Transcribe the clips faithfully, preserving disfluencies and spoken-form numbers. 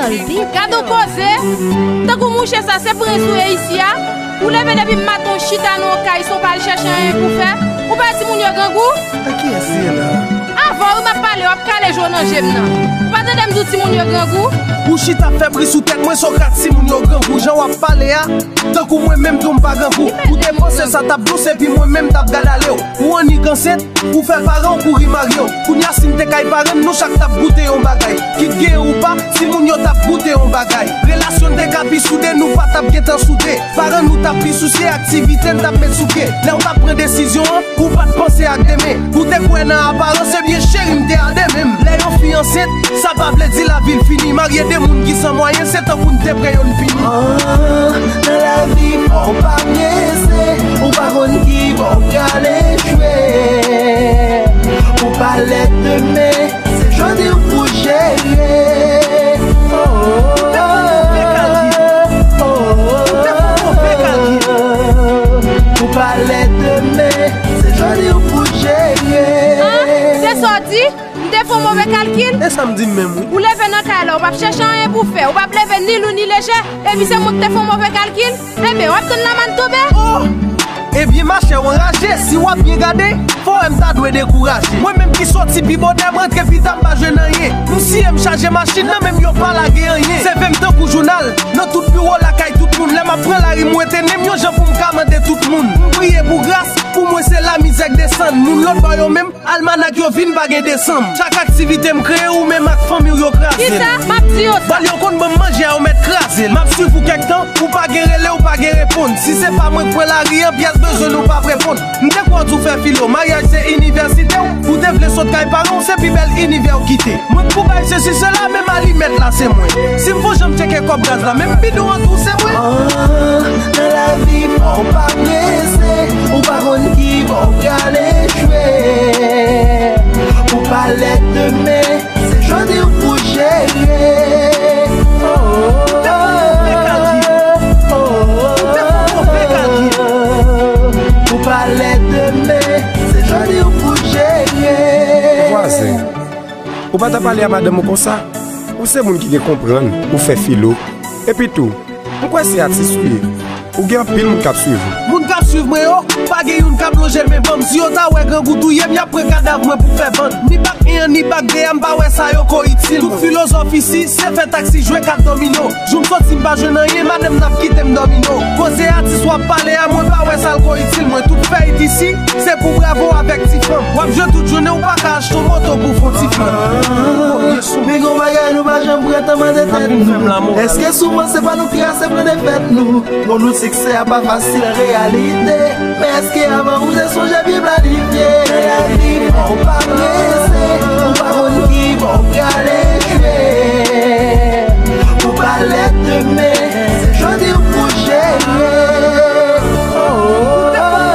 Gad yon koze! Tankou mouche sa, se prens ou ye isi a? Ou leve depi maten w chita nan yon kay san w pa al chèche anyen pou fè? Ou pa wè timoun yo grangou? A kiyès li ye la? Avè w wi m ap pale, w ap kale je w nan je m nan. Ou pa tande m di w timoun yo grangou? Ou chita ap fè bri sou tèt mwen, Sokrat, timoun yo grangou. Jan w ap pale a, tankou mwen menm tou m pa grangou. Ou te panse sa t ap dous epi mwen menm t ap gad ale w. Ou annik ansent, ou fè paran w kouri marye w. Kounye a si n te kay paran n, nou chak t ap goute yon bagay. Kit genyen ou pa, timoun yo t ap goute yon bagay. Relasyon n te ka pi soude, nou pa t ap gentan soude. Paran nou t ap pi sousye, aktivite n t ap met sou pye. Lè w t ap pran desizyon an, ou pa t panse ak demen. Ou te kwè nan aparans, ebyen cheri m te a demen m. Lè yon fi ansent, sa pa vle di lavi l fini. Marye de moun ki san mwayen, se tankou n te pre yo n pini. Ah, nan lavi fò w pa prese, ou pa konn ki bò w prale jwe. Ou pa lèt demen, se jodi w pou jere. Oh, oh, oh, oh, oh. Ou pa lèt demen, se jodi w pou jere. Ah, se sa w di? M te fè yon move kalkil? E sa m di menm wi. Ou leve nan kay la, ou p ap chèche anyen pou fè, ou p ap leve ni lou ni lejè, epi se mwen ki te fè yon move kalkil? Ebyen, w ap tann lamann tonbe? Oh! Ebyen, machè, w anraje, si w ap byen gade, fò wè m ta dwe dekouraje. Mwen menm ki soti pi bonè, m rantre pi ta, m pa jwenn anyen. M siye, m chaje machin nan, menm yo pa lage anyen. Seve m tankou jounal, nan tout biwo lakay tout moun. Lè m ap pran lari, m wete nen m yon jan pou m ka mande tout moun. M priye pou gras, pou mwen se lamizè k desann. Moun lòt bò yo menm, almanak yo vin pa gen desanm. Chak aktivite m kreye, ou menm ak fanmi w yo kraze l. Kisa? M ap di yo sa. Bal yo konn ban m manje a, yo mèt kraze l. M ap swiv ou kèk tan, ou pa gen rele, ou pa gen reponn. Si se pa mwen k pran lari an, pyès bezwen n ou p ap reponn. M te kwè w di w fè filo, maryaj se inivèsite w. Ou te vle sot kay paran w, se pi bèl inivè w kite. Mwen k pou bay sesi sela, menm alimèt la se mwen. Si m fon jan m tcheke kòb gaz la, menm bidon an tou se mwen. Ah, nan lavi fò w pa prese, ou pa konn ki bò w prale jwe. Ou pa lèt demen, se jodi w pou jere. Oh, oh, oh, oh, oh, oh. Ou pa lèt demen, se jodi w pou jere. Vwazen, ou pa ta pale a madanm ou konsa? Ou se moun ki gen konprann, ou fè filo. Epi tou, m kwè se atis ou ye. Ou gen anpil moun k ap swiv ou. Moun k ap swiv mwen yo, pa gen youn k ap lonje men ban m. Si yo ta wè grangou touye m, y ap pran kadav mwen pou fè vann. Ni bak en an, ni bak de a, m pa wè sa yo ko itil mwen. Tout filozòf isi, se fè taksi, jwe kat domino. Jou m soti, m pa jwenn anyen, madanm nan ap kite m dòmino. Koze atis w ap pale a, mwen pa wè sa l ko itil mwen. Tout fèyit isi, se pou bravo avèk ti fanm. W ap jwe tout jounen, ou pa ka achte yon moto pou fon ti fanm. Men gon bagay nou pa janm pran tan mande tèt nou. Èske souvan se pa nou ki resevwa defèt nou? Bon, nou siksè a pa fasil an reyalite. Men èske avan ou te sonje byen planifye? Nan lavi fò w pa prese, ou pa konn ki bò w prale jwe. Ou pa lèt demen, se jodi w pou jere. Oh, oh, oh,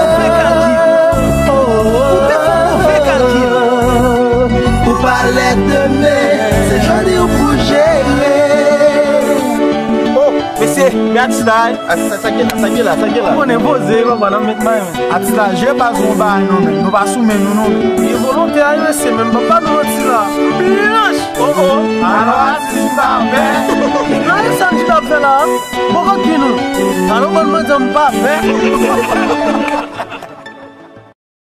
oh, oh. Ou pa lèt demen, se jodi w pou jere. Oh, mesye, men atis la, a, sa, sa gen la, sa gen la, sa gen la. Ou konnen poze, papa, nan met may, men. Atis la, je pa sou yon bagay, non, men. Nou pa sou men nou, non, men. Gen volonte a, mesye, men m pa ba nou manti la. Blanch! Oh, oh, alò atis m pa pè. Gade sa m chita ap fè la, a. Bòkòt pi nou. Alò, bann manti m pa pè.